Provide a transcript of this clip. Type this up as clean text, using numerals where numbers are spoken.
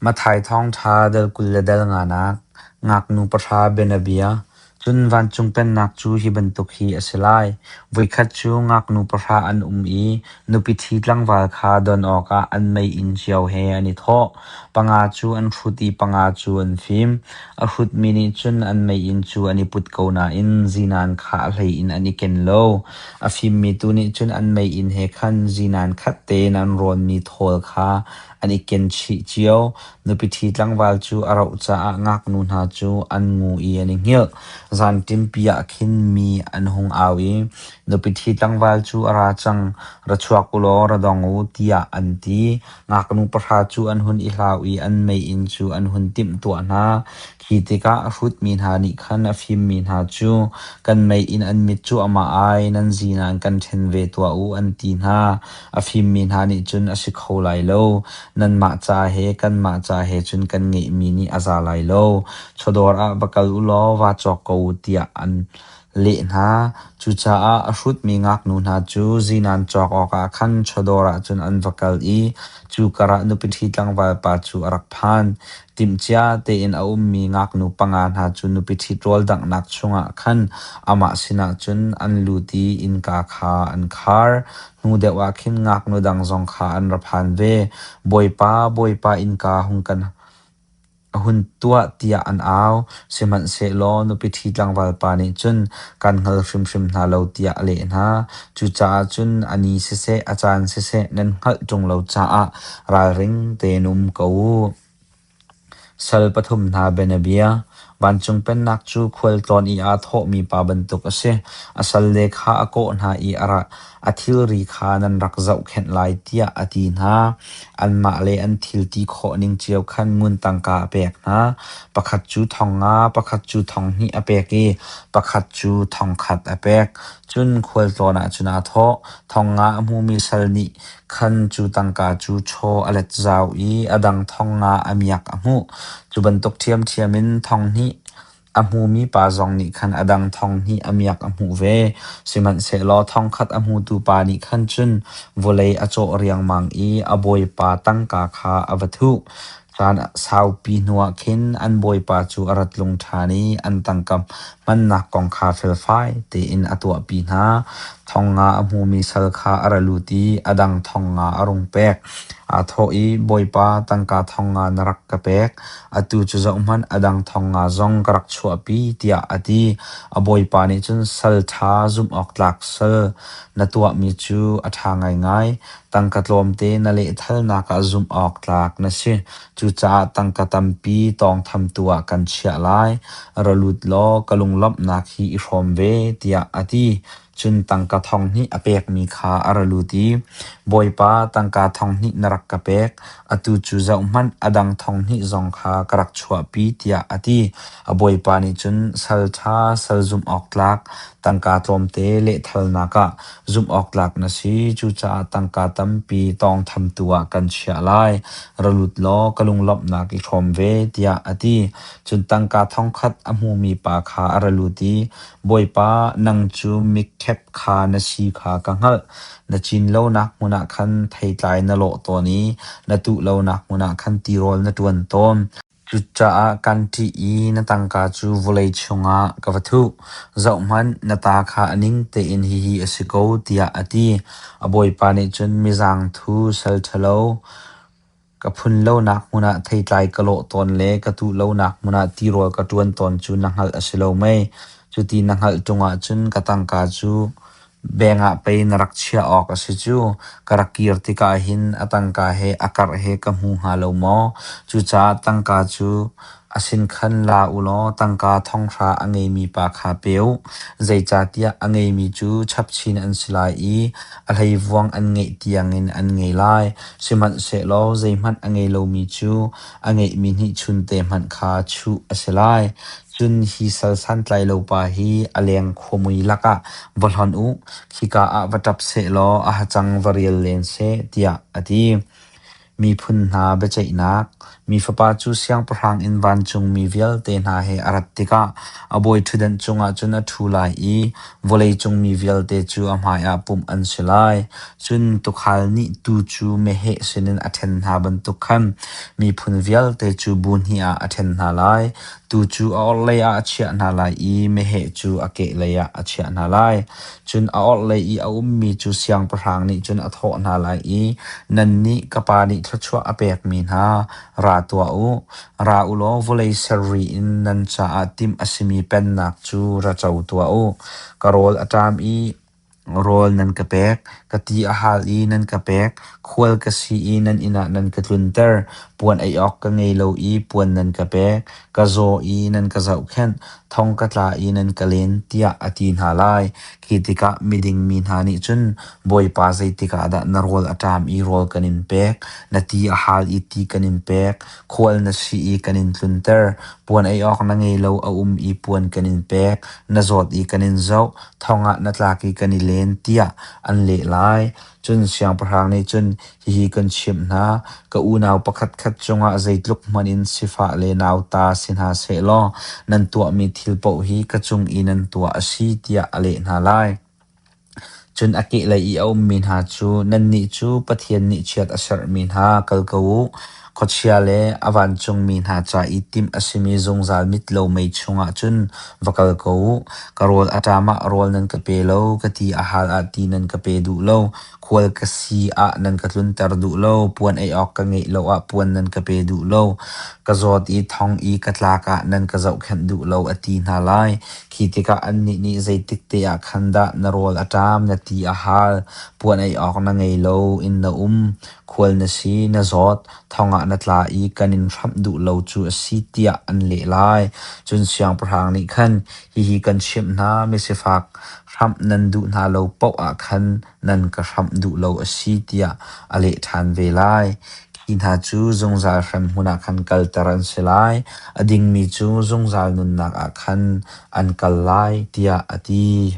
Matthai thawngṭha dal 20 le dal nganak, ngaknu pahra bianabia. Cun vancung pennak cu hi bantuk hi a si lai. Voikhat cu ngaknu pahra an um i nupi ṭhi tlangval kha don awkah an meiinn cio he an i thawh. Panga cu an hrut i panga cu an fim. A hrutmi nih cun an meiinn cu an i put ko nain zinan kha a hlei in an i ken lo. A fimmi tu nih cun an meiinn he khan zinan khat tein an rawnmi thawl kha an i ken chih cio. Nupi ṭhi tlangval cu a rauh caah ngaknu hna cu an ngu i an i hngilh. Zanṭimpi ah khin mi an hung au i, “Nupi ṭhi tlangval cu a ra cang, ra chuak u law ra dong u,” tiah an ti. Ngaknu pahra cu an hun i hlau i an meiinn cu an hun timhtuah hna. Khi tikah a hrutmi hna nih khan a fimmi hna cu, “Kan meiinn an mit cuahmah ai, nan zinan kan ṭhen ve tuah u,” an ti hna. A fimmi hna nih cun a si kho lai lo. Nanmah ca he kanmah ca he cun kan ngeihmi nih a za lai lo. Chawdawr ah va kal u law vaa cawk ko u tiah an leh hna. Cucaah a hrutmi ngaknu hna cu zinan cawk awkah khan chawdawr ah cun an va kal i cu karah nupi ṭhi tlangval pa cu a rak phan. Timhcia tein a ummi ngaknu panga hna cu nupi ṭhit rawl danghnak chungah khan amah sinah cun an lut i innka kha an khar. Hnu deuh ah khin ngaknu dang zong kha an ra phan ve. Bawipa, Bawipa, innka hung kan a hun tuah tiah an au. Sihmanhsehlaw nupi ṭhi tlangval pa nih cun kan hngal hrimhrim hna lo tiah a leh hna. Cucaah cun a ni siseh, a caan siseh nan hngalh ṭung lo caah ralring tein um ko u. Sal pathum hna bianabia. Vancung Pennak cu khualtlawn i aa thawhmi pa bantuk a si. A salle kha a kawh hna i a thilri kha nan rak zohkhenh lai tiah a ti hna. Anmah le an thil ti khawh ning cio khan ngun tangka a pek hna. Pakhat cu thong nga, pakhat cu thong hnih a pek i pakhat cu thong khat a pek. Cun khualtlawn ah cun aa thawh. Thong nga a hmumi sal nih khan cu tangka cu chaw a let zau i a dang thong nga a miak a hmuh. Cu bantuk ṭhiamṭhiam in thong hnih a hmumi pa zong nih khan a dang thong hnih a miak a hmuh ve. Sihmanhsehlaw thong khat a hmutu pa nih khan cun vawlei a cawh riangmang i a bawipa tangka kha a va thuh. Caan saupi hnuah khin an bawipa cu a ra tlung ṭhan i an tangka hmannak kong kha felfai tein a tuahpi hna. Thong nga a hmumi sal kha a ra lut i a dang thong nga a rung pek. Aa thawh i, “Bawipa, tangka thong nga na rak ka pek. Atu cu zohhmanh, a dang thong nga zong ka rak chuahpi,” tiah a ti. A bawipa nih cun, “Sal ṭha, zumhawktlak sal, na tuahmi cu a ṭha ngaingai. Tangka tlawmte na lehthalnak ah zumh awk tlak na si. Cucaah tangka tampi tawngthamtu ah kan chiah lai. Ra lut law ka lunglawmhnak hi i hrawm ve, tiah a ti. Cun tangka thong hnih a pekmi kha a ra lut i, Bawipa, tangka thong hnih na rak ka pek. Atu cu zohhmanh, a dang thong hnih zong kha ka rak chuahpi, tiah a ti. A bawipa nih cun, Sal ṭha, sal zumh awk tlak, tangka tlawmte lehthalnak ah Zumhawktlak na si, cucaah tangka tampi tawngthamtu ah kan chiah lai. Ra lut law ka lunglawmhnak i hrawm ve, tiah a ti. Cun tangka thongkhat a hmumi pa kha a ra lut i, Bawipa, nang cu mikkhep kha na si kha ka hngalh. Na cin lonak hmun ah khan theitlai na lawh tawn i na tuh lonak hmun ah khan tirawl na ṭuan tawn. Cucaah kan ṭih i na tangka cu vawlei chungah ka va thuh. Zohhmanh, na ta kha a ning tein hihi a si ko, tiah a ti. A bawipa nih cun mizangthu sal ṭhalo, ka phun lonak hmun ah theitlai ka lawh tawn le ka tuh lonak hmun ah tirawl ka ṭuan tawn cu na hngalh a si lo mei? Cuti na hngalh ṭung ahcun ka tangka cu Beng ah pei na rak chiah awk a si cu. Ka rak kir tikah hin a tangka he a karh he ka hmu hnga lo maw? Cucaah tangka cu a sin khan la u law tangka thonghra a ngeimi pa kha pe u. Zeicahtiah a ngeimi cu chapchin an si lai i a hleivuang an ngeih tiangin an ngei lai. Sihmanhsehlaw zeihmanh a ngei lomi cu a ngeihmi hnihchunte hmanh kha chuh a si lai. Cun hi sal santlai lo pa hi a leng khuamui lakah va hlonh u, khika ah va ṭap sehlaw a hacang va rial len seh, tiah a ti. Miphun hna biaceihnak. Mi Fapa cu siangpahrang in vancungmi vialte hna he a rat tikah a bawiṭhutdan cungah cun a ṭhu lai i vawleicung mi vialte cu a hmaiah pumh an si lai. Cun tuukhal nih tuu cu meheh sinin a ṭhen hna bantuk khan miphun vialte cu bu hnih ah a ṭhen hna lai. Tuu cu a orhlei ah a chiah hna lai i meheh cu a kehlei ah a chiah hna lai. Cun a orhlei i a ummi cu siangpahrang nih cun a thawh hna lai i, “Nannih ka Pa nih thluachuah a pekmi hna, ra tuah u. Ra u law vawlei serri in nan caah timh a simi pennak cu ra co tuah u. Ka rawl a ṭam i rawl nan ka pek, ka ti a hal i nan ka pek, khual ka si i nan inn ah nan ka tlunter, puan ei awk ka ngei lo i puan nan ka pek, ka zaw i nan ka zohkhenh, thong ka tla i nan ka len,” tiah a ti hna lai. Khi tikah miding mi hna nih cun, “Bawipa, zeitik ah dah na rawl a ṭam i rawl kan in pek, na ti a hal i ti kan in pek, khual na si i kan in tlunter, puan ei awk na ngei lo a um i puan kan in pek, na zawt i kan in zoh, thong ah na tlak i kan i len,” tiah an leh lai. Cun siangpahrang nih cun, “Hihi kan chimh hna, ka unau pakhatkhat cungah zeitluk hmanh in sifah le nauta si hna sehlaw nan tuahmi thil paoh hi ka cung i nan tuah a si,” tiah a leh hna lai. Cun a kehlei i a ummi hna cu, “Nannih cu Pathian nih chiat a serhmi hna, kal ko u. Khuachia le a vancungmi hna ca i timh a simi zungzal mit lo mei chungah cun va kal ko u. Ka rawl a ṭam ah rawl nan ka pe lo, ka ti a hal ah ti nan ka pe duh lo, khual ka si ah nan ka tlunter duh lo, puan ei awk ka ngeih lo ah puan nan ka pe duh lo, ka zawt i thong i ka tlak ah nan ka zohkhenh duh lo,” a ti hna lai. Khi tikah annih nih zeitik te ah khan dah na rawl a ṭam, na ti a hal, puan ei awk na ngei lo in na um, khual na si, na zawt, thong ah na tla i kan in hramh duh lo cu a si tiah an leh lai. Cun siangpahrang nih khan, hihi kan chimh hna, misifak hramh nan duh hna lo paoh ah khan nan ka hramh duh lo a si tiah a leh ṭhan ve lai. Hi hna cu zungzal hremhmun ah khan kalter an si lai, a dingmi cu zungzal nunnak ah khan an kal lai, tiah a ti.